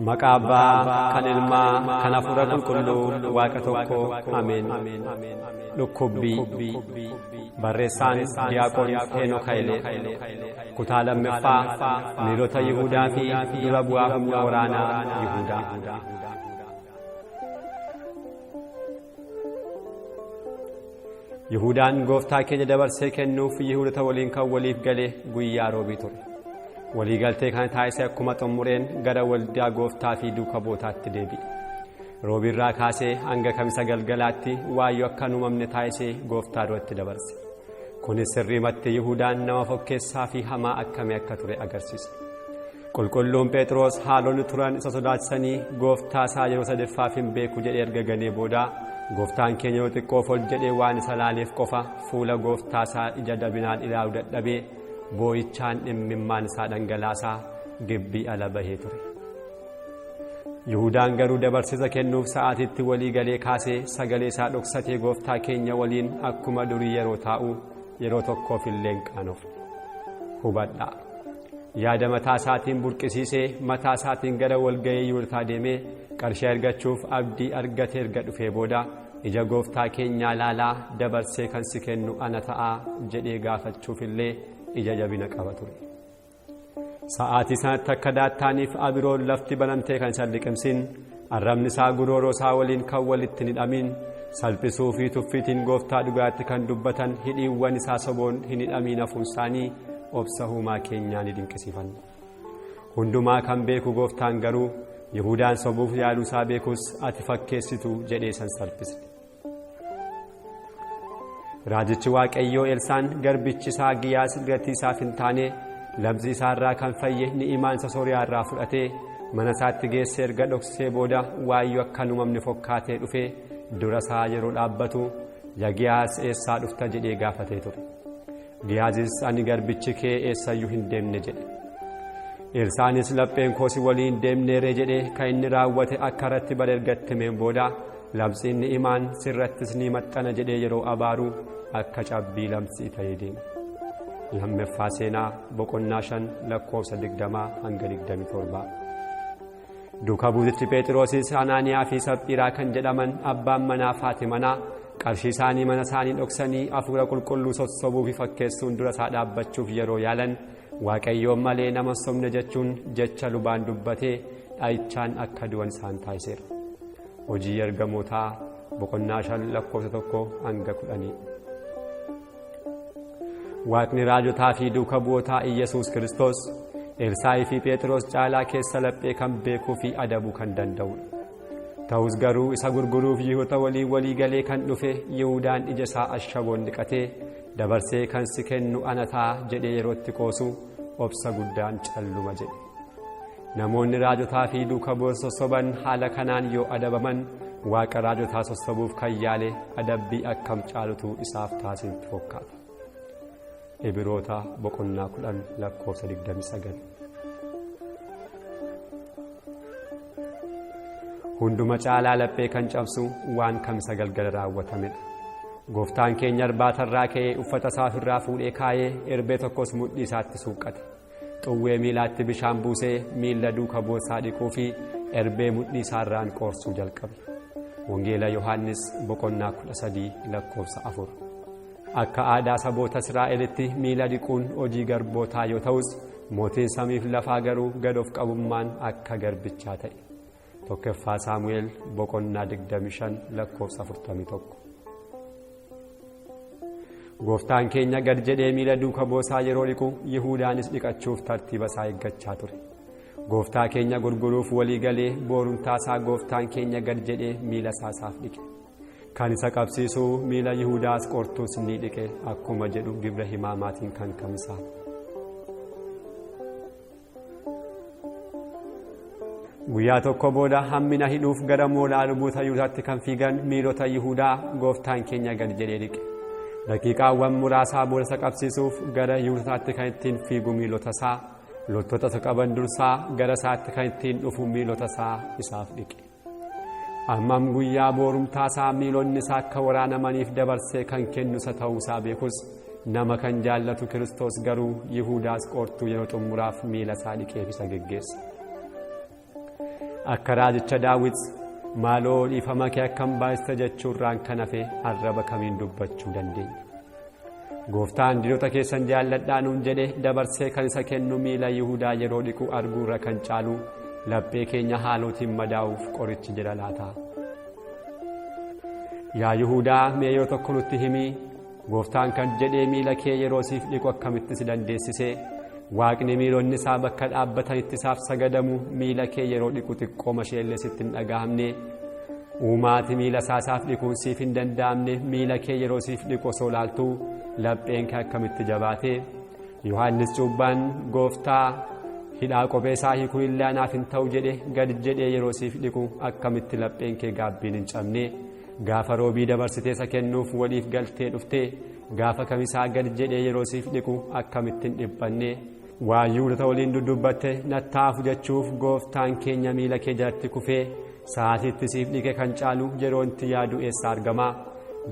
Maqaa Abbaa kan Ilmaa kan Hafuura Qulqulluu Waaqa tokko Ameen. Dhukkubbii. Barreessaan Diyaaqoon Heenok Hayilee. Kutaa lammaffaa Miilota Yihuudaa fi dura bu'aa humna waraanaa Yihuudaa. Yihudaan gooftaa keenya dabarsee kennuuf Yihuudota waliin kan waliif gale guyyaa roobii ture. Waliigaltee kana taasise akkuma xumureen gara waldaa gooftaa fi duuka bu'ootaatti deebi'e. Roobiirraa kaasee hanga kamisa galgalaatti waayyoo akka hin uumamne taasisee gooftaa duratti dabarse. Kunis sirriimatti Yihudaan nama fokkeessaa fi hamaa akkamii akka ture agarsiisa. Qulqulluun Phexros haalonni turan isa sodaachisanii gooftaa isaa yeroo sadeffaaf hin beeku jedhee erga ganee booda gooftaan keenya yeroo xiqqoof ol jedhee waan isa laaleef qofa fuula gooftaa isaa ija dabinaan ilaaluu dadhabee boo'ichaan dhimmimmaan isaa dhangalaasaa gibbii ala bahee ture. Yihudaan garuu dabarsisa kennuuf sa'aatiitti walii galee kaasee sagalee isaa dhoksatee gooftaa keenya waliin akkuma durii yeroo taa'u yeroo tokkoof illee hin qaanofne. Hubadhaa. Yaada mataa isaatiin burqisiisee mataa isaatiin gara walga'ii Yihuudotaa deemee qarshii argachuuf abdii argate erga dhufee booda ija gooftaa keenyaa laalaa dabarsee kan si kennu ana ta'aa jedhee gaafachuuf illee ija jabina qaba ture. Sa'aatii sanatti akka daattaaniif abiroon lafti banamtee kan isa liqimsin arrabni isaa gurooroo isaa waliin kan walitti hin hidhamin salphisuu fi tuffiitiin gooftaa dhugaatti kan dubbatan hidhiiwwan isaa soboon hin hidhamiin hafuun isaanii obsa uumaa keenyaa ni dinqisiifanna. Hundumaa kan beeku gooftaan garuu Yihudaan sobuuf yaaluu isaa beekus ati fakkeessitu jedhee san salphisne. Raajichi Waaqayyoo Elsaan garbichi isaa Giyaas gatii isaaf hin taane lamxii isaa irraa kan fayye Ni'imaan isa Sooriyaa irraa fudhatee mana isaatti geessee erga dhoksee booda waayyoo akka hin uumamne fokkaatee dhufee dura isaa yeroo dhaabbatu yaa Giyaas eessaa dhufta jedhee gaafatee ture. Giyaazis ani garbichi kee eessayyuu hin deemne jedhe. Elsaanis lapheen koo si waliin deemneeree jedhee kan inni raawwate akka irratti bare erga itti himeen booda lamxiin Ni'imaan sirrattis ni maxxana jedhee yeroo abaaru akka cabbii lamxii ta'ee deeme. Lammaffaa seenaa boqonnaa 5 lakkoofsa 20 hanga 27. Duuka buutichi Phexrosis Anaaniyaa fi Saphiiraa kan jedhaman abbaan manaa fi haati manaa qarshii isaanii mana isaanii dhoksanii hafuura qulqulluu sossobuu fi fakkeessuun dura isaa dhaabbachuuf yeroo yaalan Waaqayyoon malee nama sobne jechuun jecha lubaan dubbatee dhahichaan akka du'an isaan taasiseera. Hojii Ergamootaa boqonnaa 5 lakkoofsa 1 hanga 10. Waaqni raajotaa fi duuka bu'ootaa Iyyasuus Kiristoos Elsaa'ii fi Phexros caalaa keessa laphee kan beekuu fi adabuu kan danda'udha. Ta'us garuu isa gurguruuf Yihudoota waliin walii galee kan dhufe Yihudaan ija isaa ashaboon dhiqatee dabarsee kan si kennu ana ta'a jedhee yeroo itti qoosu obsa guddaan calluma jedhe. Namoonni raajotaa fi duuka bu'oota sossoban haala kanaan yoo adabaman waaqa raajotaa sossobuuf kan yaale adabbii akkam caalutu isaaf taasisu fokkaata. Ibiroota boqonnaa 10 lakkoofsa 29. Hunduma caalaa laphee kan cabsu waan kamisa galgala raawwatamedha. Gooftaan keenya irbaatarraa ka'ee uffata isaa ofirraa fuudhee kaayee erbee tokkos mudhii isaatti suuqqate. Xuwwee miilaatti bishaan buusee miilla duuka bu'ootaa dhiquu fi erbee mudhii isaarraan qoorsuu jalqabe. Wangeela Yohaannis boqonnaa 13 lakkoofsa 4. Akka aadaa saboota Israa'elitti miila dhiquun hojii garbootaa yoo ta'us mootiin samiif lafaa garuu gad of qabummaan akka garbichaa ta'e. Tokkoffaa Saamu'eel boqonnaa 25 lakkoofsa 41. Gooftaan keenya gad jedhee miila duuka bu'ootaa yeroo dhiqu Yihudaanis dhiqachuuf tartiiba isaa eeggachaa ture. Gooftaa keenya gurguruuf walii galee boorumtaa isaa gooftaan keenya gad jedhee miila isaa isaaf dhiqe. Kan isa qabsiisu miila Yihudaas qortuus ni dhiqe akkuma jedhu gibra himaamaatiin kan kamisaa. Guyyaa tokko booda hammina hidhuuf gara moolaa luboota Yihudaatti kan fiigan miilota Yihudaa gooftaan keenya gad jedhee dhiqe. Daqiiqaawwan muraasaa booda isa qabsiisuuf gara Yihudotaatti kan ittiin fiigu miilota isaa, loltoota isa qaban dursaa gara isaatti kan ittiin dhufu miilota isaa isaaf dhiqe. Hammam guyyaa boorumtaa isaa miilonni isaa akka waraanamaniif dabarsee kan kennu isa ta'uu isaa beekus nama kan jaallatu Kiristoos garuu Yihudaas qortuu yeroo xumuraaf miila isaa dhiqeef isa geggeesse. Akka raajicha Daawit maaloo dhiifama kee akkam baay'ista jechuurraan kan hafe arraba kamiin dubbachuu dandeenya? Gooftaan diinota keessan jaalladhaa nuun jedhe dabarsee kan isa kennu miila Yihudaa yeroo dhiqu arguurra kan caalu laphee keenya haalootiin madaa'uuf qorichi jira laata? Yaa Yihudaa mee yeroo tokko nutti himi, gooftaan kan jedhee miila kee yeroo siif dhiqu akkamitti si dandeessise? Waaqni miilonni isaa bakka dhaabbatanitti isaaf sagadamu miila kee yeroo dhiqu xiqqoo masheellee sitti hin dhaga'amne. Uumaati miila isaa isaaf dhiquun siif hin danda'amne miila kee yeroo siif dhiqu osoo laaltu lapheen kee akkamitti jabaate? Yohaannis cuubbaan gooftaa hidhaa kophee isaa hiikuu illee anaaf hin ta'u jedhe gad jedhee yeroo siif dhiqu akkamitti lapheen kee gaabbiin hin cabne? Gaafa roobii dabarsitee isa kennuuf waliif galtee dhufte gaafa kamisaa gad jedhee yeroo siif dhiqu akkamitti hin dhiphanne? Waa Yihudoota waliin dudubbatte nattaafu jechuuf gooftaan keenya miila kee jalatti kufee sa'aatiitti siif dhiqe kan caalu yeroo itti yaadu eessa argama?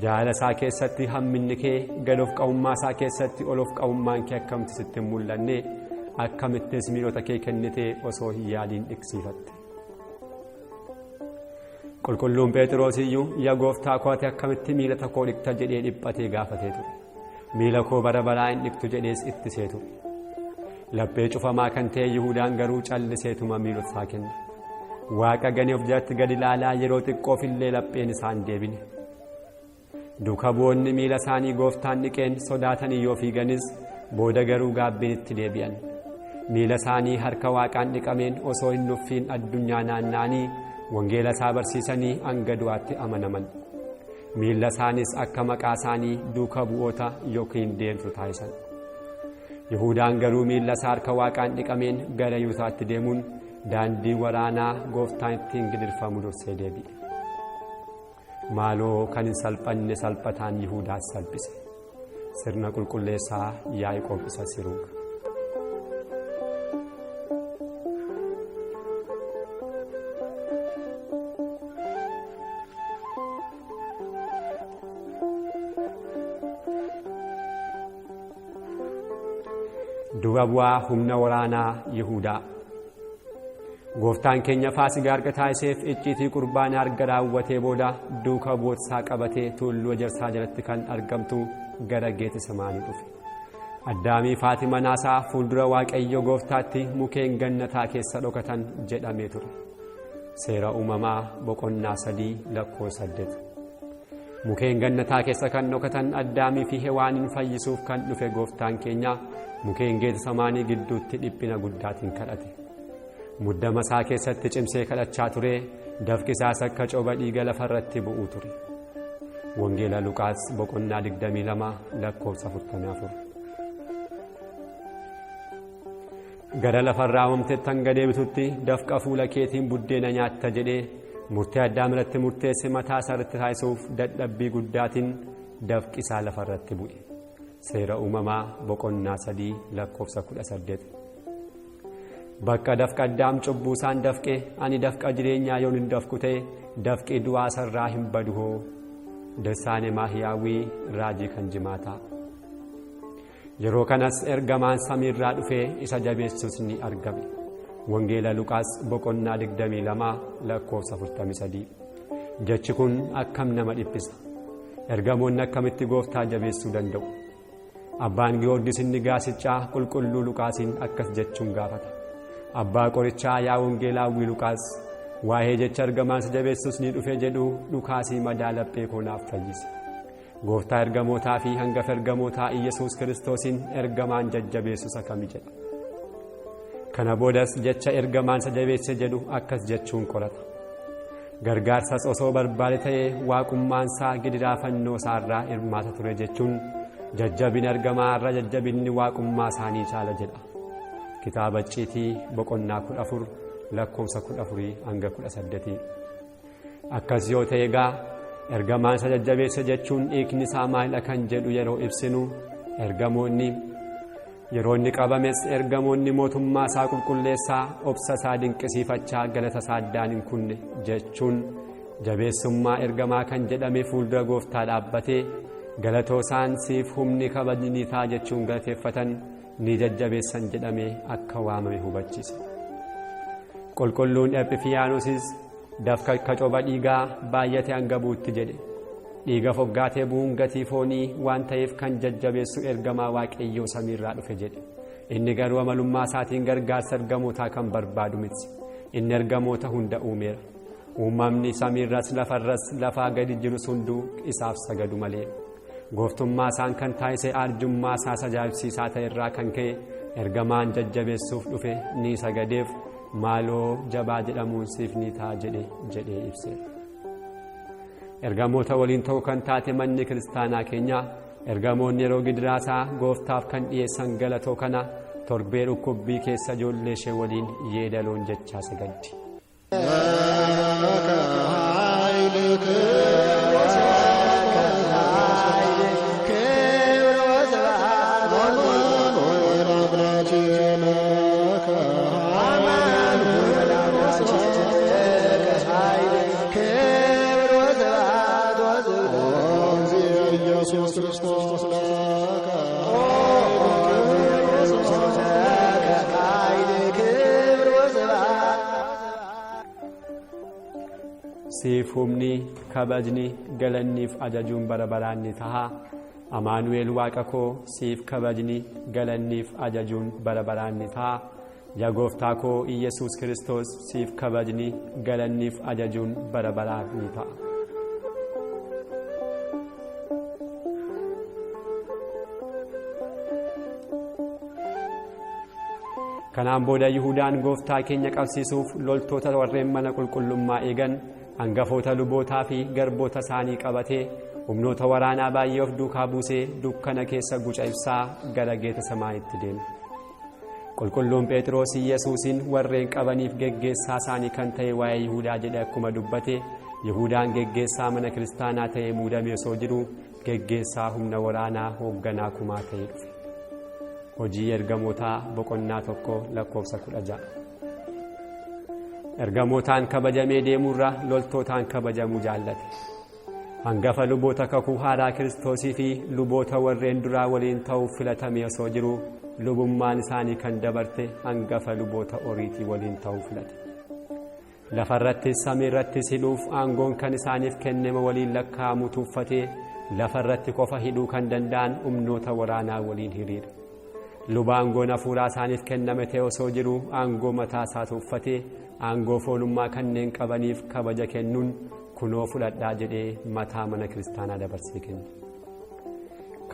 Jaalala isaa keessatti hamminni kee gad of qabummaa isaa keessatti ol of qabummaan kee akkamitti sitti hin mul'anne? Akkamittis miilota kee kennitee osoo hin yaadiin dhiqsiifatte? Qulqulluun Phexros iyyuu yaa gooftaa koo ati akkamitti miila koo dhiqta jedhee dhiphatee gaafatee ture. Miila koo bara baraa hin dhiqtu jedhees ittisee ture. Laphee cufamaa kan ta'e Yihudaan garuu calliseetuma miilota isaa kenne. Waaqa ganee of jalatti gad ilaalaa yeroo xiqqoof illee lapheen isaa hin deebine. Duuka bu'oonni miila isaanii gooftaan dhiqeen sodaatanii yoo fiiganis booda garuu gaabbiin itti deebi'an. Miila isaanii harka waaqaan dhiqameen osoo hin nuffiin addunyaa naanna'anii wangeela isaa barsiisanii hanga du'aatti amanaman. Miila isaanis akka maqaa isaanii duuka bu'oota yookiin deemtu taasisan. Yihudaan garuu miila isaa harka waaqaan dhiqameen gara Yihudaatti deemuun daandii waraanaa gooftaan ittiin gidirfamu dursee deebi'e. Maaloo kan hin salphanne salphataan Yihudaas salphise. Sirna qulqulleessaa Yaaqoob isa Siruug. Dura bu'aa humna waraanaa Yihudaa. Gooftaan keenya Faasigaa erga taasiseef icciitii qurbaanaa erga raawwatee booda duuka bu'oota isaa qabatee tulluu ejersaa jalatti kan argamtu gara Geetsemaanii dhufe. Addaamii fi haati manaasaa fuuldura Waaqayyo gooftaatti mukeen gannataa keessa dhokatan jedhamee ture. Seera uumamaa boqonnaa 3 lakkoofsa 8. Mukeen gannataa keessa kan dhokatan Addaamii fi Hewaaniin fayyisuuf kan dhufe gooftaan keenya mukeen Geetsemaanii gidduutti dhiphina guddaatiin kadhate. Muddama isaa keessatti cimsee kadhachaa ture, dafqi isaas akka coba dhiiga lafarratti bu'uu ture. Wangeela Luqaas boqonnaa 22 lakkoofsa 44. Gara lafarraa uumamtetti hanga deebitutti dafqa fuula keetiin buddeena nyaatta jedhee murtee Addaam irratti murteesse mataa isaa irratti taasisuuf dadhabbii guddaatiin dafqi isaa lafarratti bu'e. Seera uumamaa boqonnaa 3 lakkoofsa 18. Bakka dafqa Addaam cubbuu isaan dafqe ani dafqa jireenyaa yoon hin dafqu ta'e dafqi du'aa sarraa hin badu hoo. Dirsaane Maahiyaawii raajii kan jimaataa. Yeroo kanas ergamaan samiirraa dhufee isa jabeessus ni argame. Wangeela Luqaas boqonnaa 22 lakkoofsa 43. Jechi kun akkam nama dhiphisa. Ergamoonni akkamitti gooftaa jabeessuu danda'u? Abbaan Giyoorgis inni gaasichaa qulqulluu Luqaasiin akkas jechuun gaafata. Abbaa qorichaa yaa wangeelaawwii Luqaas, waa'ee jecha ergamaan isa jabeessus ni dhufe jedhu dhukaasii madaa laphee koo naaf fayyise. Gooftaa ergamootaa fi hangafa ergamootaa Iyyasuus Kiristoosiin ergamaan jajjabeessus akkami jedha. Kana boodas jecha ergamaan isa jabeesse jedhu akkas jechuun qorata. Gargaarsas osoo barbaade ta'ee waaqummaan isaa gidiraa fannoo isaarraa hirmaata ture jechuun jajjabina ergamaa irra jajjabinni waaqummaa isaanii caala jedha. Kitaaba Icciitii boqonnaa 14 lakkoofsa 14 hanga 18. Akkas yoo ta'e egaa ergamaan isa jajjabeesse jechuun hiikni isaa maalidha kan jedhu yeroo ibsinu ergamoonni yeroo inni qabames ergamoonni mootummaa isaa qulqulleessaa obsa isaa dinqisiifachaa galata isaa addaan hin kunne jechuun jabeessummaa ergamaa kan jedhame fuuldura gooftaa dhaabbatee galatoo isaan siif humni kabajni ni ta'a jechuun galateeffatan ni jajjabeessan jedhamee akka waamame hubachiisa. Qulqulluun Ephifiyaanosis dafka akka coba dhiigaa baay'ate hanga buutti jedhe. Dhiiga foggaatee bu'uun gatii foonii waan ta'eef kan jajjabeessu ergamaa Waaqayyoo samiirraa dhufe jedhe. Inni garuu amalummaa isaatiin gargaarsa ergamootaa kan barbaadu miti. Inni ergamoota hunda uumeera. Uumamni samiirras lafarras lafaa gadi jirus hunduu isaaf sagadu malee. Gooftummaa isaan kan taasise arjummaa isaas ajaa'ibsiisaa ta'e irraa kan ka'e ergamaan jajjabeessuuf dhufe ni sagadeef maaloo jabaa jedhamuun siif ni ta'a jedhee ibse. Ergamoota waliin ta'uu kan taate manni kiristaanaa keenyaa ergamoonni yeroo gidiraasaa gooftaaf kan dhiyeessan galatoo kana torbee dhukkubbii keessa ijoollee ishee waliin yeedaloon jechaa sagaddi. Siif humni kabajni galanniif ajajuun bara baraan ni ta'a. Amaanu'eel Waaqa koo siif kabajni galanniif ajajuun bara baraan ni ta'a. Yaa gooftaa koo Iyyasuus Kiristoos siif kabajni galanniif ajajuun bara baraan ni ta'a. Kanaan booda Yihudaan gooftaa keenya qabsiisuuf loltoota warreen mana qulqullummaa eegan hangafoota lubootaa fi garboota isaanii qabatee humnoota waraanaa baay'ee of duukaa buusee dukkana keessa guca ibsaa gara Geetsemaanitti deeme. Qulqulluun Phexros Yesuusin warreen qabaniif geggeessaa isaanii kan ta'e waa'ee Yihudaa jedhe akkuma dubbate Yihudaan geggeessaa mana kiristaanaa ta'ee muudamee osoo jiru geggeessaa humna waraanaa hoogganaa kumaa ta'ee dhufe. Hojii ergamootaa boqonnaa 1 lakkoofsa 16. Ergamootaan kabajamee deemuurra loltootaan kabajamuu jaallate. Hangafa luboota kakuu haaraa Kiristoosii fi luboota warreen duraa waliin ta'uuf filatamee osoo jiru lubummaan isaanii kan dabarte hangafa luboota oriitii waliin ta'uu filate. Lafarrattis samiirrattis hidhuuf aangoon kan isaaniif kenname waliin lakkaa'amu tuuffatee lafarratti qofa hidhuu kan danda'an humnoota waraanaa waliin hiriira. Luba aangoon hafuuraa isaaniif kenname ta'e osoo jiru aangoo mataa isaa tuuffatee aangoo foonummaa kanneen qabaniif kabaja kennuun kunoo fudhadhaa jedhee mataa mana kiristaanaa dabarsee kenne.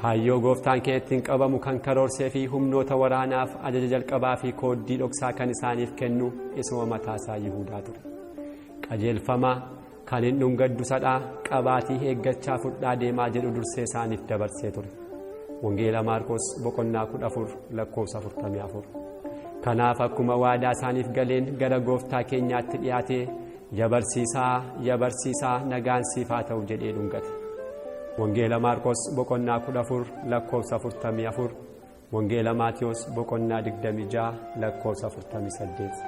Kaayyoo gooftaan kee ittiin qabamu kan karoorsee fi humnoota waraanaaf ajaja jalqabaa fi kooddii dhoksaa kan isaaniif kennu isuma mataa isaa Yihudaa ture. Qajeelfama kan hin dhungaddu sadhaa qabaatii eeggachaa fudhaa deemaa jedhu dursee isaaniif dabarsee ture. Wangeela Maarqos boqonnaa 14 lakkoofsa 44. Kanaaf akkuma waadaa isaaniif galeen gara gooftaa keenyaatti dhiyaatee yaa barsiisaa nagaan siif haa ta'u jedhee dhungate. Wangeela Maarqos boqonnaa 14 lakkoofsa 44. Wangeela Maatiyos boqonnaa 26 lakkoofsa 48.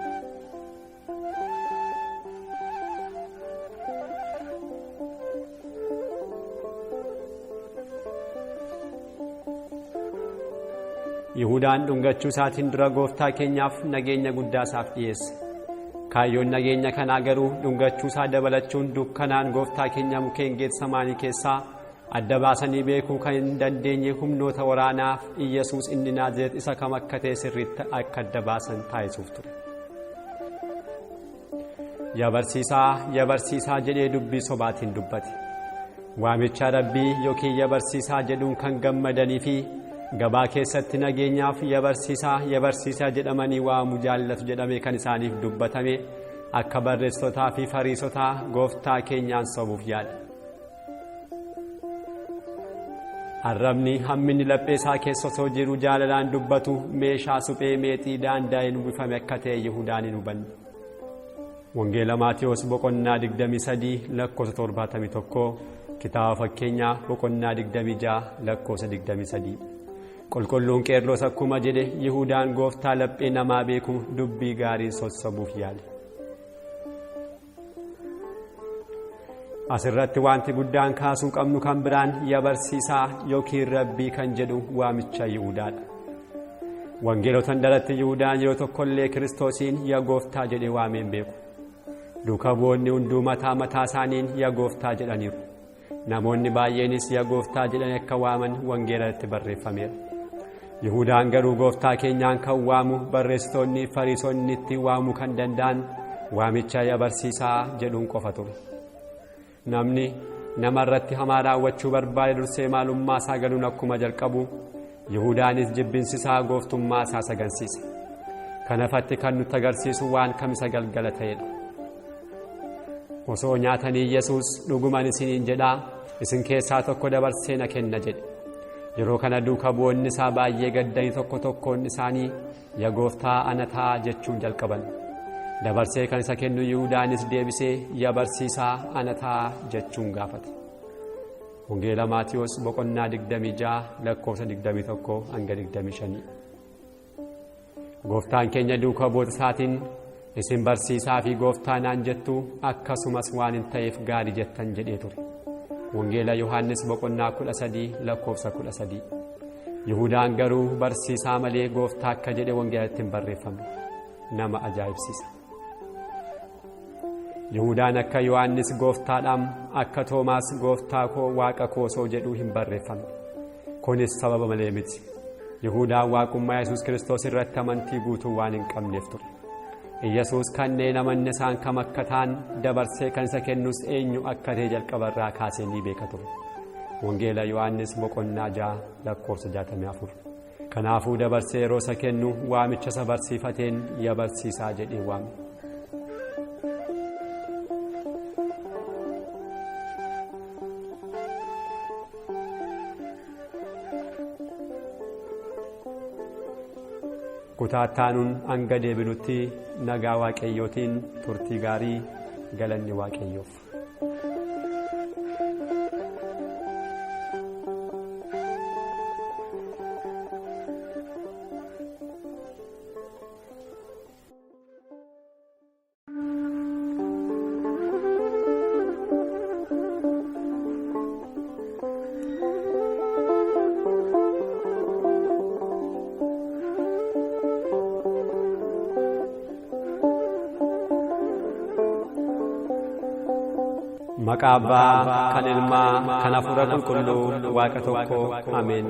Yihudaan dhungachuu isaatiin dura gooftaa keenyaaf nageenya guddaa isaaf dhiyeesse. Kaayyoon nageenya kanaa garuu dhungachuu isaa dabalachuun dukkanaan gooftaa keenya mukkeen Geetsemaanii keessaa adda baasanii beekuu kan hin dandeenye humnoota waraanaaf Iyyasuus inni Naazireet isa kam akka ta'e sirriitti akka adda baasan taasisuuf ture. Yaa barsiisaa jedhee dubbii sobaatiin dubbate. Waamicha Rabbii yookiin yaa barsiisaa jedhuun kan gammadanii fi gabaa keessatti nageenyaaf yaa barsiisaa jedhamanii waamu jaallatu jedhame kan isaaniif dubbatame akka barreessitotaa fi fariisotaa gooftaa keenyaan sobuuf yaade. Arrabni hamminni laphee isaa keessa osoo jiru jaalalaan dubbatu meeshaa suphee meexii daandaa'een uwwifame akka ta'e Yihudaan hin hubanne. Wangeela Maatiyos boqonnaa 23 lakkoofsa 71, kitaaba fakkeenyaa boqonnaa 26 lakkoofsa 23. Qulqulluun Qeerloos akkuma jedhe Yihudaan gooftaa laphee namaa beeku dubbii gaariin sossobuuf yaale. Asirratti wanti guddaan kaasuu qabnu kan biraan yaa barsiisaa yookiin rabbii kan jedhu waamicha Yihudaadha. Wangeelotaan daratti Yihudaan yeroo tokkollee Kiristoosiin yaa gooftaa jedhee waamee hin beeku. Duuka bu'oonni hunduu mataa mataa isaaniin yaa gooftaa jedhaniiru. Namoonni baay'eenis yaa gooftaa jedhanii akka waaman wangeelatti barreeffameera. Yihudaan garuu gooftaa keenyaan kan waamu barreessitoonni fariisonni itti waamuu kan danda'an waamicha yaa barsiisaa jedhuun qofa ture. Namni nama irratti hamaa raawwachuu barbaade dursee maalummaa isaa galuun akkuma jalqabu Yihudaanis jibbinsi isaa gooftummaa isaa sagansiise. Kanafatti kan nutti agarsiisu waan kamisa galgala ta'edha. Osoo nyaatanii Yesuus dhuguman isiniin jedhaa isin keessaa tokko dabarsee na kenna jedhe. Yeroo kana duuka bu'oonni isaa baay'ee gaddanii tokko tokkoon isaanii yaa gooftaa ana ta'a jechuun jalqaban. Dabarsee kan isa kennu Yihudaanis deebisee yaa barsiisaa ana ta'a jechuun gaafate. Wangeela Maatiyoos boqonnaa 26 lakkoofsa 21 hanga 25. Gooftaan keenya duuka bu'oota isaatiin isin barsiisaa fi gooftaa naan jettu akkasumas waan hin ta'eef gaarii jettan jedhee ture. Wangeela Yohaannis boqonnaa 13 lakkoofsa 13. Yihudaan garuu barsiisaa malee gooftaa akka jedhe wangeelatti hin barreeffamne. Nama ajaa'ibsiisa. Yihudaan akka Yohaannis gooftaadhaam akka Toomaas gooftaa koo waaqa koo osoo jedhuu hin barreeffamne. Kunis sababa malee miti. Yihudaan waaqummaa Yesuus Kiristoos irratti amantii guutuu waan hin qabneef ture. Yesuus kanneen amanne isaan kam akka ta'an dabarsee kan isa kennus eenyu akka ta'e jalqabarraa kaasee ni beeka ture. Wangeela Yohaannis boqonnaa 6 lakkoofsa 64. Kanaafuu dabarsee yeroo isa kennu waamicha isa barsiifateen yaa barsiisaa jedhee waame. Kutaa itti hanga deebinutti nagaa Waaqayyootiin turtii gaarii galanni Waaqayyoof. Maqaa Abbaa kan Ilmaa kan Hafuura Qulqulluu Waaqa tokko Ameen.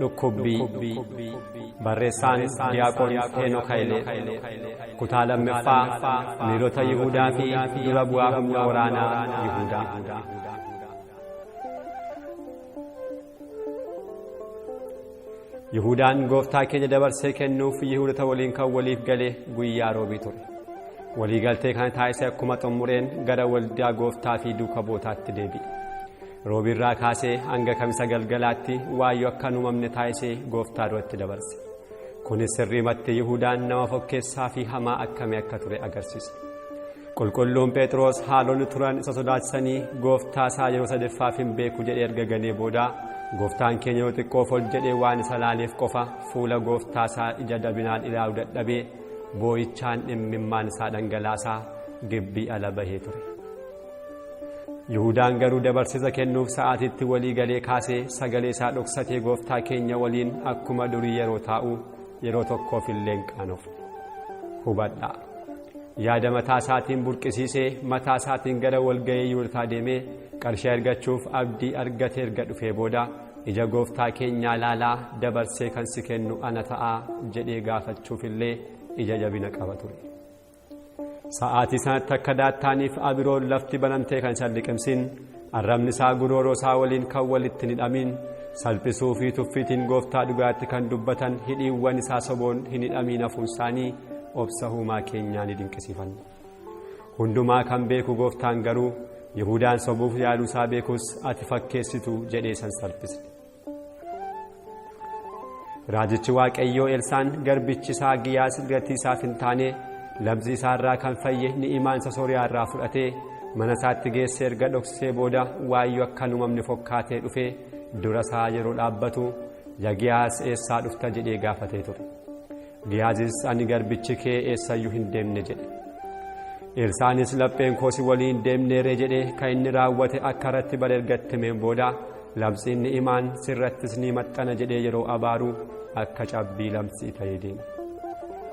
Dhukkubbii barreessaan Diyaaqoon Heenok Hayilee. Kutaa lammaffaa miirota Yihudaa fi dura bu'aa humna waraanaa Yihudaa. Yihudaan gooftaa keenya dabarsee kennuuf Yihudota waliin kan waliif gale guyyaa roobii ture. Waliigaltee kana taasise akkuma xumureen gara waldaa gooftaa fi duuka bu'ootaatti deebi'e. Roobiirraa kaasee hanga kamisa galgalaatti waayyoo akka hin uumamne taasisee gooftaa duratti dabarse. Kunis sirriimatti Yihudaan nama fokkeessaa fi hamaa akkamii akka ture agarsiisa. Qulqulluun Phexros haalonni turan isa sodaachisanii gooftaa isaa yeroo sadaffaaf hin beeku jedhee erga ganee booda gooftaan keenya yeroo xiqqoof ol jedhee waan isa laaleef qofa fuula gooftaa isaa ija dabinaan ilaaluu dadhabee boo'ichaan dhimmimmaan isaa dhangalaasaa gibbii ala bahee ture. Yihudaan garuu dabarsisa kennuuf sa'aatiitti walii galee kaasee sagalee isaa dhoksatee gooftaa keenya waliin akkuma durii yeroo taa'u yeroo tokkoof illee hin qaanofne. Hubadhaa. Yaada mataa isaatiin burqisiisee mataa isaatiin gara walga'ii Yihudotaa deemee qarshii argachuuf abdii argatee erga dhufee booda ija gooftaa keenyaa ilaalaa dabarsee kan si kennu ana ta'aa jedhee gaafachuuf illee ija jabina qaba ture. Sa'aatii sanatti akka daattaaniif abiroon lafti banamtee kan isaan liqimsin arrabni isaa gurooroo isaa waliin kan walitti hin hidhamin salphisuu fi tuffiitiin gooftaa dhugaatti kan dubbatan hidhiiwwan isaa soboon hin hidhamiin hafuun isaanii obsa uumaa keenyaa ni dinqisiifanna. Hundumaa kan beeku gooftaan garuu Yihudaan sobuuf yaaluu isaa beekus ati fakkeessitu jedhee san salphise. Raajichi Waaqayyoo Elsaan garbichi isaa Giyaas gatii isaaf hin taane lamxii isaa irraa kan fayye Ni'imaan isa Sooriyaa irraa fudhatee mana isaatti geessee erga dhoksee booda waayyoo akka hin uumamne fokkaatee dhufee dura isaa yeroo dhaabbatu yaa Giyaas eessaa dhufta jedhee gaafatee ture. Giyaazis ani garbichi kee eessayyuu hin deemne jedhe. Elsaanis lapheen koo si waliin deemneeree jedhee kan inni raawwate akka irratti bare erga itti himeen booda lamxiin Ni'imaan sirrattis ni maxxana jedhee yeroo abaaru akka cabbii lamxii ta'ee deema.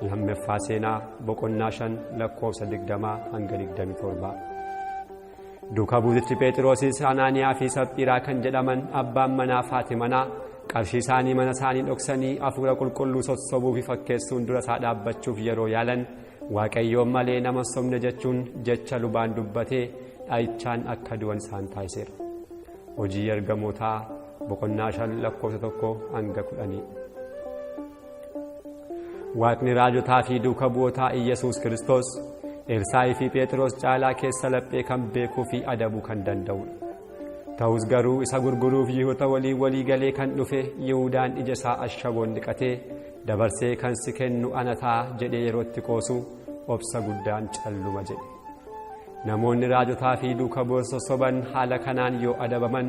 Lammaffaa Seenaa boqonnaa 5 lakkoofsa 20 hanga 27. Duuka buutichi Phexrosis Anaaniyaa fi Saphiiraa kan jedhaman abbaan manaa fi haati manaa qarshii isaanii mana isaanii dhoksanii hafuura qulqulluu sossobuu fi fakkeessuun dura isaa dhaabbachuuf yeroo yaalan Waaqayyoon malee nama hin sobne jechuun jecha lubaan dubbatee dhahichaan akka du'an isaan taasiseera. Hojii Ergamootaa boqonnaa 5 lakkoofsa 1 hanga 10. Waaqni raajotaa fi duuka bu'ootaa Iyyasuus Kiristoos Elsaa'ii fi Phexros caalaa keessa laphee kan beekuu fi adabuu kan danda'udha. Ta'us garuu isa gurguruuf Yihudoota waliin walii galee kan dhufe Yihudaan ija isaa ashaboon dhiqatee dabarsee kan si kennu ana ta'a jedhee yerootti qoosu obsa guddaan calluma jedhe. Namoonni raajotaa fi duuka bu'oota sossoban haala kanaan yoo adabaman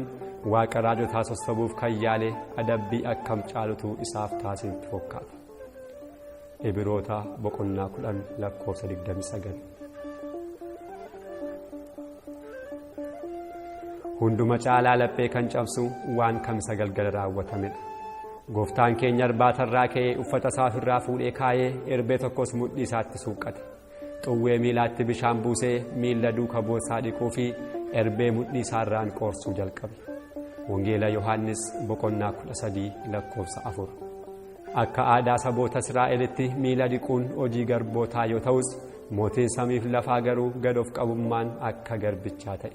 Waaqa raajotaa sossobuuf kan yaale adabbii akkam caalutu isaaf taasisu fakkaata. Ibiroota boqonnaa 10 lakkoofsa 29. Hunduma caalaa laphee kan cabsu waan kamisa galgala raawwatamedha. Gooftaan keenya irbaatarraa ka'ee uffata isaa ofirraa fuudhee kaayee erbee tokkos mudhii isaatti suuqqate. Xuwwee miilaatti bishaan buusee miilla duuka bu'ootaa dhiquu fi erbee mudhii isaarraan qoorsuu jalqabe. Wangeela Yohaannis boqonnaa 13 lakkoofsa 4. Akka aadaa saboota Israa'elitti miila dhiquun hojii garbootaa yoo ta'us mootiin samiif lafaa garuu gad of qabummaan akka garbichaa ta'e.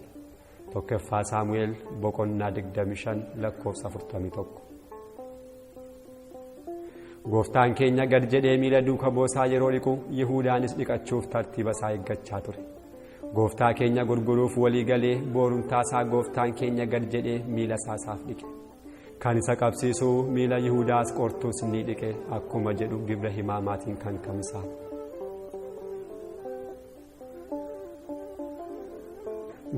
Tokkoffaa Saamu'eel boqonnaa 25 lakkoofsa 41. Gooftaan keenya gad jedhee miila duuka bu'ootaa yeroo dhiqu Yihudaanis dhiqachuuf tartiiba isaa eeggachaa ture. Gooftaa keenya gurguruuf walii galee boorumtaa isaa gooftaan keenya gad jedhee miila isaa isaaf dhiqe. Kan isa qabsiisu miila Yihudaas qortuus ni dhiqe akkuma jedhu gibra himaamaatiin kan kamisaa.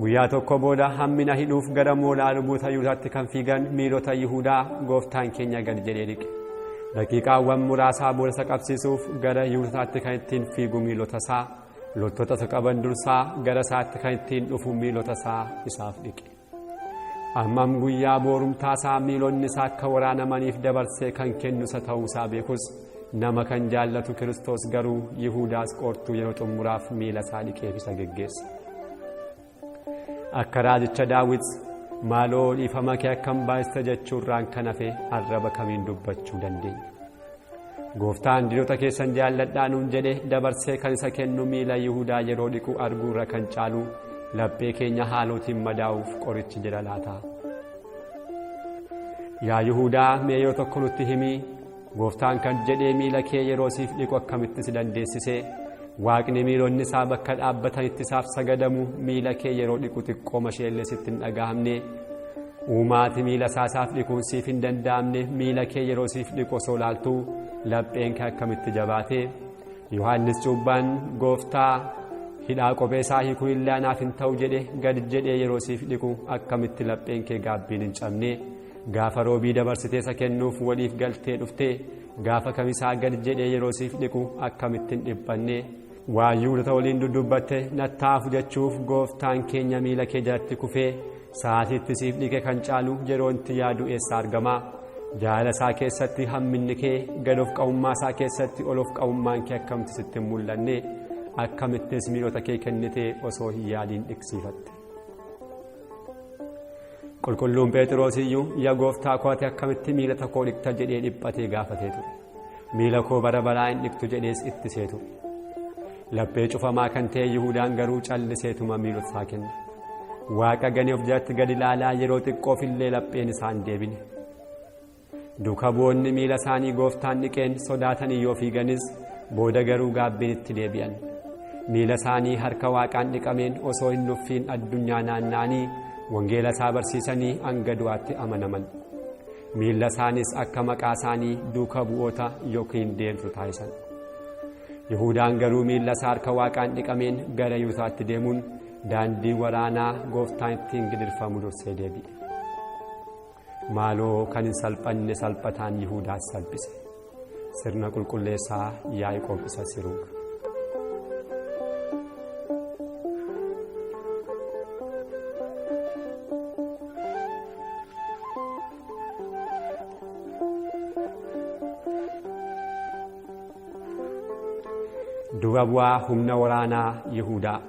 Guyyaa tokko booda hammina hidhuuf gara moolaa luboota Yihudaatti kan fiigan miilota Yihudaa gooftaan keenya gad jedhee dhiqe. Daqiiqaawwan muraasaa booda isa qabsiisuuf gara Yihudaatti kan ittiin fiigu miilota isaa, loltoota isa qaban dursaa gara isaatti kan ittiin dhufu miilota isaa isaaf dhiqe. Ammam guyyaa boorumtaa isaa miilonni isaa akka waraanamaniif dabarsee kan kennu isa ta'uu isaa beekus nama kan jaallatu Kiristoos garuu Yihudaas qortuu yeroo xumuraaf miila isaa dhiqeef isa geggeesse. Akka raajicha Daawit maaloo dhiifama kee akkam baay'ista jechuurraan kan hafe arraba kamiin dubbachuu dandeenya. Gooftaan diinota keessan jaalladhaa nuun jedhe dabarsee kan isa kennu miila Yihudaa yeroo dhiqu arguurra kan caalu laphee keenya haalootiin madaa'uuf qorichi jira laata. Yaa Yihudaa mee yeroo tokko nutti himi, gooftaan kan jedhee miila kee yeroo siif dhiqu akkamitti si dandeessise? Waaqni miilonni isaa bakka dhaabbatanitti isaaf sagadamu miila kee yeroo dhiqu xiqqooma isheellee sitti hin dhaga'amne. Uumaati miila isaa isaaf dhiquun siif hin danda'amne miila kee yeroo siif dhiqu osoo laaltuu lapheen kee akkamitti jabaate? Yohaannis cuubbaan gooftaa hidhaa kophee isaa hiikuu illee anaaf hin ta'u jedhe gad jedhee yeroo siif dhiqu akkamitti lapheen kee gaabbiin hin cabne? Gaafa roobii dabarsitee isa kennuuf waliif galtee dhuftee gaafa kamisaa gad jedhee yeroo siif dhiqu akkamitti hin dhiphanne? Waa Yihudoota waliin dudubbatte nattaafu jechuuf gooftaan keenya miila kee jalatti kufee sa'aatiitti siif dhiqe kan caalu yeroo itti yaadu eessa argama? Jaalala isaa keessatti hamminni kee gad of qabummaa isaa keessatti ol of qabummaan kee akkamitti sitti hin mul'anne? Akkamittis miilota kee kennitee osoo hin yaadiin dhiqsiifatte? Qulqulluun Phexros iyyuu yaa gooftaa koo ati akkamitti miila koo dhiqta jedhee dhiphatee gaafatee ture. Miila koo bara baraa hin dhiqtu jedhees ittisee ture. Laphee cufamaa kan ta'e Yihudaan garuu calliseetuma miilota isaa kenne. Waaqa ganee of jalatti gad ilaalaa yeroo xiqqoof illee lapheen isaa hin deebine. Duuka bu'oonni miila isaanii gooftaan dhiqeen sodaatanii yoo fiiganis booda garuu gaabbiin itti deebi'an. Miila isaanii harka waaqaan dhiqameen osoo hin nuffiin addunyaa naanna'anii wangeela isaa barsiisanii hanga du'aatti amanaman. Miila isaanis akka maqaa isaanii duuka bu'oota yookiin deemtu taasisan. Yihudaan garuu miila isaa harka waaqaan dhiqameen gara Yihudaatti deemuun daandii waraanaa gooftaan ittiin gidirfamu dursee deebi'e. Maaloo kan hin salphanne salphataan Yihudaas salphise. Sirna qulqulleessaa Yaaqoob isa Siruug. Dura bu'aa humna waraanaa Yihuudaa.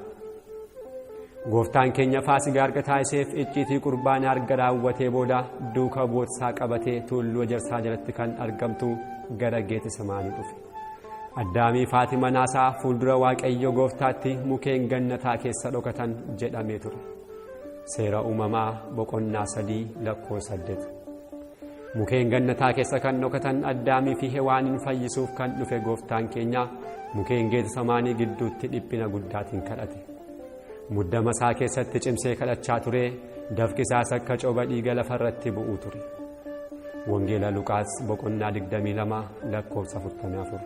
Gooftaan keenya Faasigaa erga taasiseef icciitii qurbaanaa erga raawwatee booda duuka bu'ootasaa qabatee tulluu ejersaa jalatti kan argamtu gara Geetsemaanii dhufe. Addaamii fi haati manaasaa fuuldura Waaqayyo gooftaatti mukeen gannataa keessa dhokatan jedhamee ture. Seera uumamaa boqonnaa 3 lakkoofsa 8. Mukeen gannataa keessa kan dhokatan Addaamii fi Hewaaniin fayyisuuf kan dhufe gooftaan keenya mukeen Geetsemaanii gidduutti dhiphina guddaatiin kadhate. Muddama isaa keessatti cimsee kadhachaa ture, dafqi isaas akka coba dhiiga lafarratti bu'uu ture. Wangeela Luqaas boqonnaa 22 lakkoofsa 44.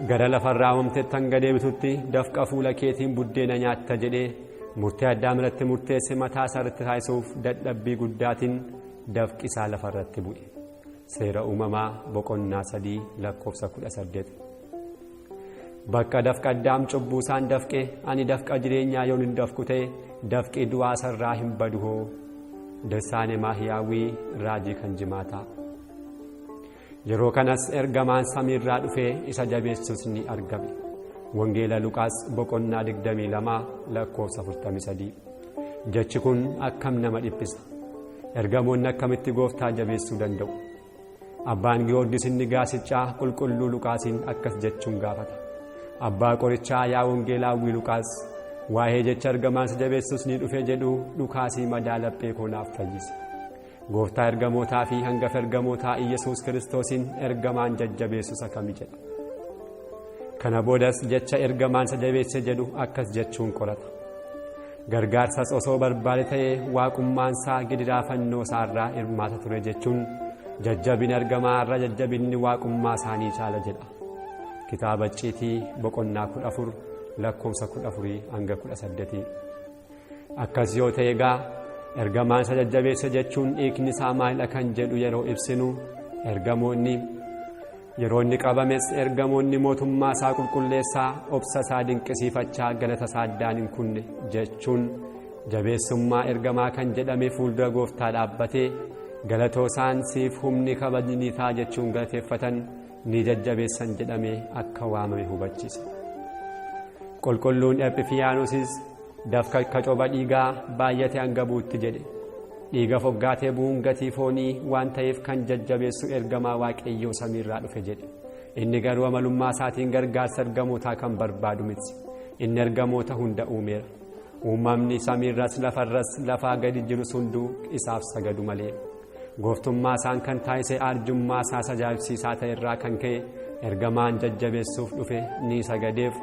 Gara lafarraa uumamtetti hanga deebitutti dafqa fuula keetiin buddeena nyaatta jedhee murtee Addaam irratti murteesse mataa isaa irratti taasisuuf dadhabbii guddaatiin dafqi isaa lafarratti bu'e. Seera uumamaa boqonnaa 3 lakkoofsa 18. Bakka dafqa Addaam cubbuu isaan dafqe ani dafqa jireenyaa yoon hin dafqu ta'e dafqi du'aa sarraa hin badu hoo. Dirsaane Maahiyaawii raajii kan jimaataa. Yeroo kanas ergamaan samiirraa dhufee isa jabeessus ni argame. Wangeela Luqaas boqonnaa 22 lakkoofsa 43. Jechi kun akkam nama dhiphisa. Ergamoonni akkamitti gooftaa jabeessuu danda'u? Abbaan Giyoorgis inni gaasiccaa qulqulluu Luqaasiin akkas jechuun gaafata. Abbaa qorichaa yaa wangeelaawwii Luqaas, waa'ee jecha ergamaan si jabeessus ni dhufe jedhu dhukaasii madaa laphee koo naaf fayyise. Gooftaa ergamootaa fi hangafa ergamootaa Iyyasuus Kiristoosiin ergamaan jajjabeessus akkami jedha. Kana boodas jecha ergamaan isa jabeesse jedhu akkas jechuun qorata. Gargaarsas osoo barbaade ta'ee waaqummaan isaa gidiraa fannoo isaarraa hirmaata ture jechuun jajjabina ergamaa irra jajjabinni waaqummaa isaanii caala jedha. Kitaaba Icciitii boqonnaa 14 lakkoofsa 14 hanga 18. Akkas yoo ta'e egaa ergamaan isa jajjabeesse jechuun hiikni isaa maalidha kan jedhu yeroo ibsinu ergamoonni yeroo inni qabames ergamoonni mootummaa isaa qulqulleessaa obsa isaa dinqisiifachaa galata isaa addaan hin kunne jechuun jabeessummaa ergamaa kan jedhame fuuldura gooftaa dhaabbatee galatoo isaan siif humni kabajni ni ta'a jechuun galateeffatan ni jajjabeessan jedhamee akka waamame hubachiisa. Qulqulluun Ephifiyaanosis dafqa akka coba dhiigaa baay'ate hanga bu'utti jedhe. Dhiiga foggaatee bu'uun gatii foonii waan ta'eef kan jajjabeessu ergamaa Waaqayyoo samiirraa dhufe jedhe. Inni garuu amalummaa isaatiin gargaarsa ergamootaa kan barbaadu miti. Inni ergamoota hunda uumeera. Uumamni samiirras lafarras lafaa gadi jirus hunduu isaaf sagadu malee. Gooftummaa isaan kan taasise arjummaa isaas ajaa'ibsiisaa ta'e irraa kan ka'e ergamaan jajjabeessuuf dhufe ni sagadeef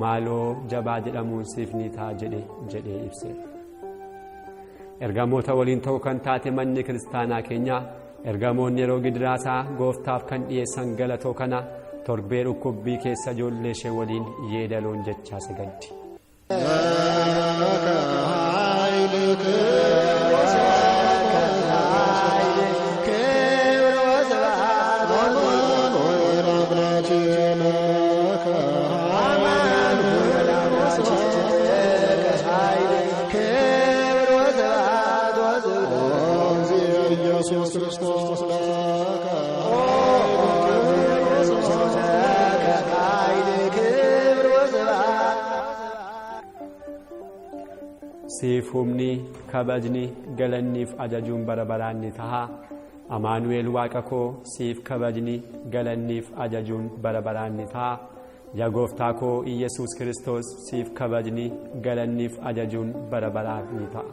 maaloo jabaa jedhamuun siif ni ta'a jedhe jedhee ibseera. Ergamoota waliin ta'uu kan taate manni kiristaanaa keenyaa ergamoonni yeroo gidiraasaa gooftaaf kan dhiyeessan galatoo kana torbee dhukkubbii keessa ijoollee ishee waliin yeedaloon jechaa sagaddi. ኢየሱስ ክርስቶስ ለከ Siif humni kabajni galanniif ajajuun bara baraan ni ta'a. Amaanu'el Waaqa koo siif kabajni galanniif ajajuun bara baraan ni ta'a. Yaa gooftaa koo Iyyasuus Kiristoos siif kabajni galanniif ajajuun bara baraan ni ta'a.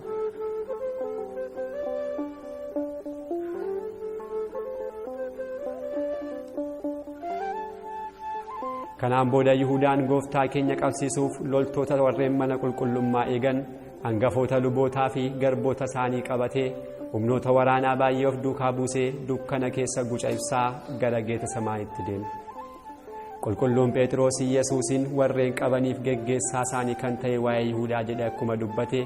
Kanaan booda Yihudaan gooftaa keenya qabsiisuuf loltoota warreen mana qulqullummaa eegan hangafoota lubootaa fi garboota isaanii qabatee humnoota waraanaa baay'ee of duukaa buusee dukkana keessa guca ibsaa gara Geetsemaanitti deeme. Qulqulluun Phexros Yesuusin warreen qabaniif geggeessaa isaanii kan ta'e waa'ee Yihudaa jedhe akkuma dubbate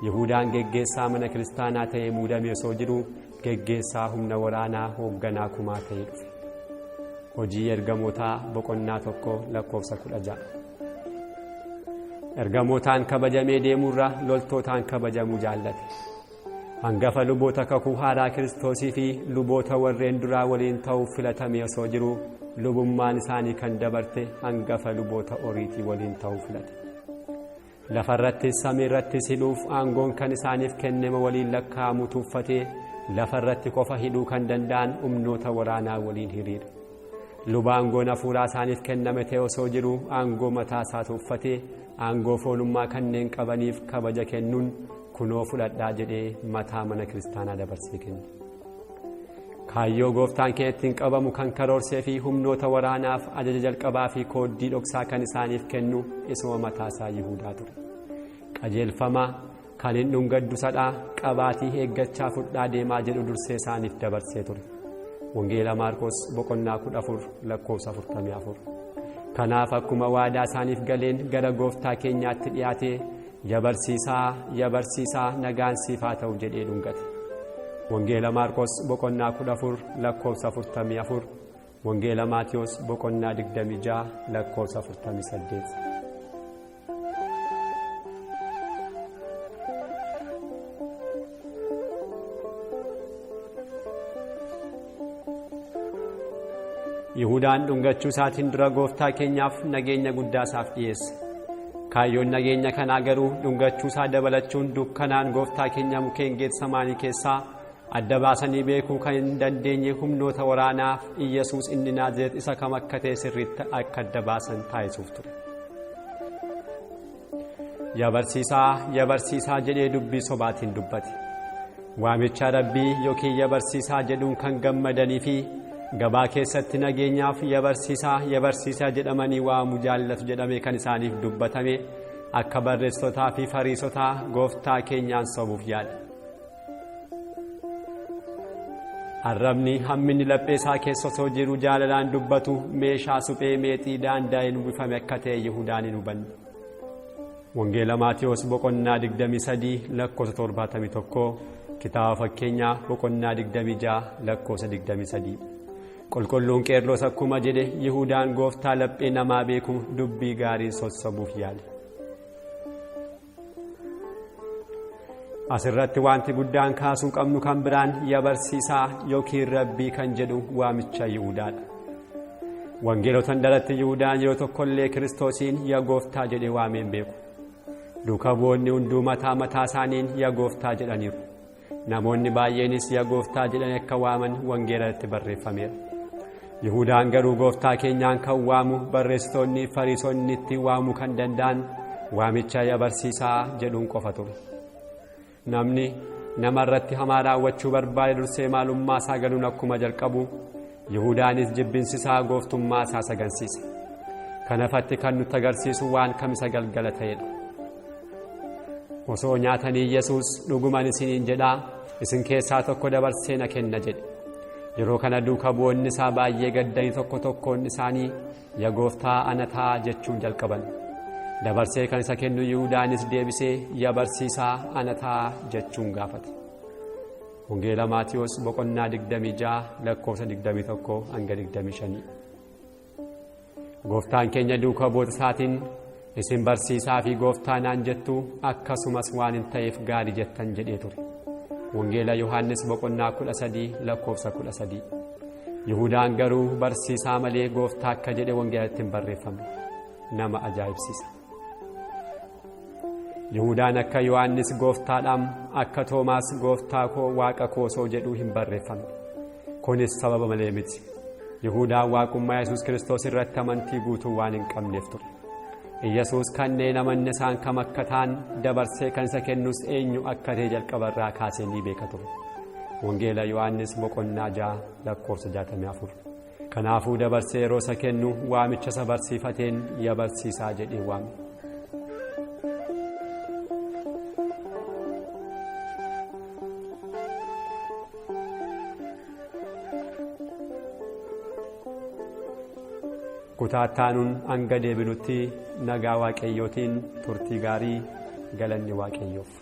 Yihudaan geggeessaa mana kiristaanaa ta'ee muudamee osoo jiru geggeessaa humna waraanaa hoogganaa kumaa ta'ee dhufe. Hojii ergamootaa boqonnaa 1 lakkoofsa 16. Ergamootaan kabajamee deemuurra loltootaan kabajamuu jaallate. Hangafa luboota kakuu haaraa Kiristoosii fi luboota warreen duraa waliin ta'uuf filatamee osoo jiru lubummaan isaanii kan dabarte hangafa luboota oriitii waliin ta'uu filate. Lafarrattis samiirrattis hidhuuf aangoon kan isaaniif kenname waliin lakkaa'amu tuuffatee lafarratti qofa hidhuu kan danda'an humnoota waraanaa waliin hiriire. Luba aangoon hafuuraa isaaniif kenname ta'e osoo jiruu aangoo mataa isaa tuuffatee aangoo foonummaa kanneen qabaniif kabaja kennuun kunoo fudhadhaa jedhee mataa mana kiristaanaa dabarsee kenne. Kaayyoo gooftaan keenya ittiin qabamu kan karoorsee fi humnoota waraanaaf ajaja jalqabaa fi kooddii dhoksaa kan isaaniif kennu isuma mataa isaa Yihuudaa ture. Qajeelfama kan hin dhungaddu sadhaa qabaatii eeggachaa fudhaa deemaa jedhu dursee isaaniif dabarsee ture. Wangeela Maarqos boqonnaa 14 lakkoofsa 44. Kanaaf akkuma waadaa isaaniif galeen gara gooftaa keenyaatti dhiyaatee yaa barsiisaa, yaa barsiisaa nagaan siif haa ta'u jedhee dhungate. Wangeela Maarqos boqonnaa 14 lakkoofsa 44, Wangeela Maatiyos boqonnaa 26 lakkoofsa 48. Yihudaan dhungachuu isaatiin dura gooftaa keenyaaf nageenya guddaa isaaf dhiyeesse. Kaayyoon nageenya kanaa garuu dhungachuu isaa dabalachuun dukkanaan gooftaa keenya mukkeen Geetsemaanii keessaa adda baasanii beekuu kan hin dandeenye humnoota waraanaaf Iyyasuus inni Naazireet isa kam akka ta'e sirriitti akka adda baasan taasisuuf ture. Yaa barsiisaa, yaa barsiisaa jedhee dubbii sobaatiin dubbate. Waamicha Rabbii yookiin yaa barsiisaa jedhuun kan gammadanii fi gabaa keessatti nageenyaaf yaa barsiisaa, yaa barsiisaa jedhamanii waamu jaallatu jedhamee kan isaaniif dubbatame akka barreessitotaa fi fariisotaa gooftaa keenyaan sobuuf yaale. Arrabni hamminni laphee isaa keessa osoo jiru jaalalaan dubbatu meeshaa suphee meexii daandaa'een uwwifame akka ta'e Yihudaan hin hubanne. Wangeela Maatiyos boqonnaa 23 lakkoofsa 71, kitaaba fakkeenyaa boqonnaa 26 lakkoofsa 23. Qulqulluun Qeerloos akkuma jedhe Yihudaan gooftaa laphee namaa beeku dubbii gaariin sossobuuf yaale. Asirratti wanti guddaan kaasuu qabnu kan biraan yaa barsiisaa yookiin Rabbii kan jedhu waamicha Yihudaadha. Wangeelotaan daratti Yihudaan yeroo tokkollee Kiristoosiin yaa gooftaa jedhee waamee hin beeku. Duuka bu'oonni hunduu mataa mataa isaaniin yaa gooftaa jedhaniiru. Namoonni baay'eenis yaa gooftaa jedhanii akka waaman wangeelatti barreeffameera. Yihudaan garuu gooftaa keenyaan kan waamu barreessitoonni fariisonni itti waamuu kan danda'an waamicha yaa barsiisaa jedhuun qofa ture. Namni nama irratti hamaa raawwachuu barbaade dursee maalummaa isaa galuun akkuma jalqabu Yihudaanis jibbinsisaa gooftummaa isaa sagansiise. Kanafatti kan nutti agarsiisu waan kamisa galgala ta'edha. Osoo nyaatanii Yesuus dhuguman isiniin jedhaa isin keessaa tokko dabarsee na kenna jedhe. Yeroo kana duuka bu'oonni isaa baay'ee gaddanii tokko tokkoon isaanii yaa gooftaa ana ta'a jechuun jalqaban. Dabarsee kan isa kennu Yihudaanis deebisee yaa barsiisaa ana ta'a jechuun gaafate. Wangeela Maatiyos boqonnaa 26 lakkoofsa 21 hanga 25. Gooftaan keenya duuka bu'oota isaatiin isin barsiisaa fi gooftaa naan jettu akkasumas waan hin ta'eef gaarii jettan jedhee ture. Wangeela Yohaannis boqonnaa 13 lakkoofsa 13. Yihudaan garuu barsiisaa malee gooftaa akka jedhe wangeelatti hin barreeffamne. Nama ajaa'ibsiisa. Yihudaan akka Yohaannis gooftaadhaam akka Toomaas gooftaa koo waaqa koo osoo jedhuu hin barreeffamne. Kunis sababa malee miti. Yihudaan waaqummaa Yesuus Kiristoos irratti amantii guutuu waan hin qabneef ture. Yesuus kanneen amanne isaan kam akka ta'an dabarsee kan isa kennus eenyu akka ta'e jalqabarraa kaasee ni beeka ture. Wangeela Yohaannis boqonnaa 6 lakkoofsa 64. Kanaafuu dabarsee yeroo isa kennu waamicha isa barsiifateen yaa barsiisaa jedhee waame. Kutaa taanuun hanga deebinutti nagaa Waaqayyootiin turtii gaarii galanni Waaqayyoof.